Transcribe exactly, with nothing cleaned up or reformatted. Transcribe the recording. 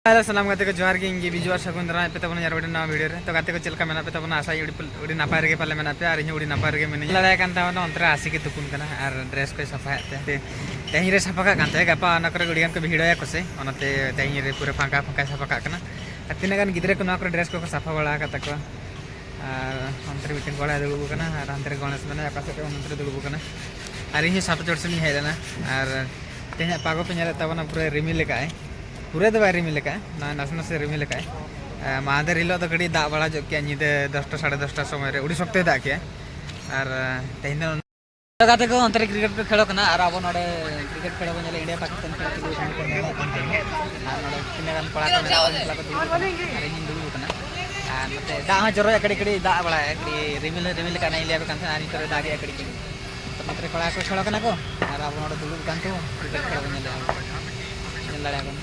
Hello, ᱥᱟᱱᱟᱢ ᱜᱟᱛᱮ ᱠᱚ ᱡᱚᱦᱟᱨ ᱜᱮ, ᱤᱧ ᱜᱮ ᱵᱤᱡᱩ ᱟᱨ ᱥᱟᱹᱜᱩᱱ ᱫᱟᱨᱟᱢ ᱯᱮ ᱛᱟᱵᱚᱱᱟ ᱟᱨ ᱢᱤᱫᱴᱮᱱ ᱱᱟᱣᱟ ᱵᱷᱤᱰᱤᱭᱳ ᱨᱮ᱾ ᱛᱚ ᱜᱟᱛᱮ ᱠᱚ ᱪᱮᱫ ᱞᱮᱠᱟ ᱢᱮᱱᱟᱜ ᱯᱮ ᱛᱟᱵᱚᱱᱟ? ᱟᱥᱟᱭᱟᱹᱧ ᱟᱹᱰᱤ, ᱟᱹᱰᱤ ᱱᱟᱯᱟᱭ ᱨᱮᱜᱮ ᱯᱟᱞᱮ ᱢᱮᱱᱟᱜ ᱯᱮᱭᱟ᱾ ᱟᱨ ᱤᱧ ᱦᱚᱸ ᱟᱹᱰᱤ ᱱᱟᱯᱟᱭ ᱨᱮᱜᱮ ᱢᱤᱱᱟᱹᱧᱟ᱾ ᱞᱟᱲᱟᱭ ᱠᱟᱱ ᱛᱟᱦᱮᱱᱟ ᱚᱱᱛᱮ ᱨᱮ ᱟᱥᱤ ᱠᱚ ᱛᱩᱯᱩᱱ ᱠᱟᱱᱟ ᱟᱨ ᱰᱨᱮᱥ ᱠᱚᱭ ᱥᱟᱯᱷᱟᱭᱮᱫ ᱛᱮ᱾ ᱛᱮ-, ᱛᱮᱦᱮᱧ ᱨᱮ ᱥᱟᱯᱷᱟ ᱠᱟᱜ ᱠᱟᱱ ᱛᱟᱦᱮᱸ, ᱜᱟᱯᱟ ᱚᱱᱟ ᱠᱚᱨᱮ ᱟᱹᱰᱤ ᱜᱟᱱ ᱠᱚ ᱵᱷᱤᱲᱚᱭᱟᱠᱚ ᱥᱮ, ᱚᱱᱟᱛᱮ ᱛᱮᱦᱮᱧ ᱨᱮ ᱯᱩᱨᱟᱹ ᱯᱷᱟᱸᱠᱟ ᱯᱷᱟᱸᱠᱟᱭ ᱥᱟᱯᱷᱟ ᱠᱟᱜ ᱠᱟᱱᱟ᱾ ᱟᱨ ᱛᱤᱱᱟᱹᱜ ᱜᱟᱱ ᱜᱤᱫᱽᱨᱟᱹ ᱠᱚ ᱱᱚᱣᱟ ᱠᱚᱨᱮ ᱰᱨᱮᱥ ᱠᱚᱠᱚ ᱥᱟᱯᱷᱟ ᱵᱟᱲᱟ ᱟᱠᱟᱫ ᱛᱟᱠᱚᱣᱟ᱾ ᱟᱨ ᱚᱱᱛᱮ ᱨᱮ ᱢᱤᱫᱴᱮᱱ ᱠᱚᱲᱟᱭ ᱫᱩᱲᱩᱵ ᱟᱠᱟᱱᱟ ᱟᱨ ᱦᱟᱱᱛᱮ ᱨᱮ ᱜᱚᱬᱮᱥ ᱢᱮᱱᱟᱭᱟ, ᱚᱠᱟ ᱥᱮᱫ ᱨᱮ ᱚᱱᱛᱮ ᱨᱮ ᱫᱩᱲᱩᱵ ᱟᱠᱟᱱᱟ᱾ ᱟᱨ ᱤᱧ ᱦᱚᱸ ᱪᱷᱟᱛ ᱪᱚᱴ ᱥᱮᱫ ᱤᱧ ᱦᱮᱡ ᱞᱮᱱᱟ᱾ ᱟᱨ ᱛᱮᱦᱮᱧᱟᱜ ᱯᱟᱜᱚ ᱯᱮ ᱧᱮᱞᱮᱫ ᱛᱟᱵᱚᱱᱟ, ᱯᱩᱨᱟᱹ ᱨᱤᱢᱤᱞ ᱟᱠᱟᱫᱼᱟᱭ᱾ ᱯᱩᱨᱟᱹ ᱫᱚ ᱵᱟᱭ ᱨᱤᱢᱤᱞ ᱟᱠᱟᱫᱼᱟ, ᱱᱚᱜᱼᱚᱭ ᱱᱟᱥᱮ ᱱᱟᱥᱮ ᱨᱤᱢᱤᱞ ᱟᱠᱟᱫᱼᱟᱭ᱾ ᱟᱨ ᱢᱟᱦᱫᱮᱨ ᱦᱤᱞᱳᱜ ᱫᱚ ᱠᱟᱹᱴᱤᱡ ᱫᱟᱜ ᱵᱟᱲᱟ ᱧᱚᱜ ᱠᱮᱜᱼᱟ, ᱧᱤᱫᱟᱹ ᱫᱚᱥᱴᱟ ᱥᱟᱲᱮ ᱫᱚᱥᱴᱟ ᱥᱚᱢᱚᱭ ᱨᱮ ᱟᱹᱰᱤ ᱥᱚᱠᱛᱚᱭ ᱫᱟᱜ ᱠᱮᱜᱼᱟ᱾ ᱟᱨ ᱛᱮᱦᱮᱧ ᱫᱚ ᱜᱟᱛᱮ ᱠᱚ ᱚᱱᱛᱮ ᱨᱮ ᱠᱨᱤᱠᱮᱴ ᱠᱚ ᱠᱷᱮᱞᱚᱜ ᱠᱟᱱᱟ ᱟᱨ ᱟᱵᱚ ᱱᱚᱰᱮ ᱠᱨᱤᱠᱮᱴ ᱠᱷᱮᱞ ᱵᱚᱱ ᱧᱮᱞᱟ, ᱤᱱᱰᱤᱭᱟ ᱯᱟᱠᱤᱥᱛᱟᱱ ᱠᱷᱮᱞ ᱪᱟᱹᱞᱩ ᱟᱠᱟᱱᱟ, ᱠᱚ ᱧᱮᱞᱮᱫ ᱠᱟᱱ ᱛᱟᱦᱮᱸᱱᱟ᱾ ᱟᱨ ᱱᱚᱰᱮ ᱛᱤᱱᱟᱹᱜ ᱜᱟᱱ ᱠᱚᱲᱟ ᱠᱚ ᱢᱮᱱᱟᱜ ᱠᱚᱣᱟ, ᱩᱱᱠᱩ ᱠᱚ ᱫᱩᱲᱩᱵ ᱟᱠᱟᱱᱟ ᱟᱨ ᱤᱧ ᱦᱚᱸᱧ ᱫᱩᱲᱩᱵ ᱟᱠᱟᱱᱟ᱾ ᱟᱨ ᱱᱚᱛᱮ ᱫᱟᱜ ᱦᱚᱸ ᱡᱚᱨᱚᱭᱟ, ᱠᱟᱹᱴᱤᱡ ᱠᱟᱹᱴᱤᱡ ᱫᱟᱜ ᱵᱟᱲᱟᱭᱟ, ᱠᱟᱹᱴᱤᱡ ᱨᱤᱢᱤᱞ ᱦᱚᱸ ᱨᱤᱢᱤᱞ ᱟᱠᱟᱫ, ᱤᱧ ᱞᱟᱹᱭ ᱟᱯᱮ ᱠᱟᱱ ᱛᱟᱦᱮᱸᱱᱟ᱾ ᱟᱨ ᱱᱤᱛᱚᱜ ᱫᱚ ᱫᱟᱜᱮᱜᱼᱟ ᱠᱟᱹᱴᱤᱡ ᱠᱟᱹᱴᱤᱡ᱾ ᱛᱚ ᱱᱚᱛᱮ ᱨᱮ ᱠᱚᱲᱟ ᱠᱚ ᱠᱷᱮᱞᱚᱜ ᱠᱟᱱᱟ ᱠᱚ ᱟᱨ ᱟᱵᱚ ᱱᱚᱰᱮ ᱫᱩᱲᱩᱵ ᱟᱠᱟᱱ ᱛᱮᱵᱚ ᱠᱨᱤᱠᱮᱴ ᱠᱷᱮᱞ ᱵᱚᱱ ᱧᱮᱞᱮᱫᱼᱟ, ᱧᱮᱞ ᱫᱟᱲᱮᱭᱟᱜ ᱠᱟᱱᱟ᱾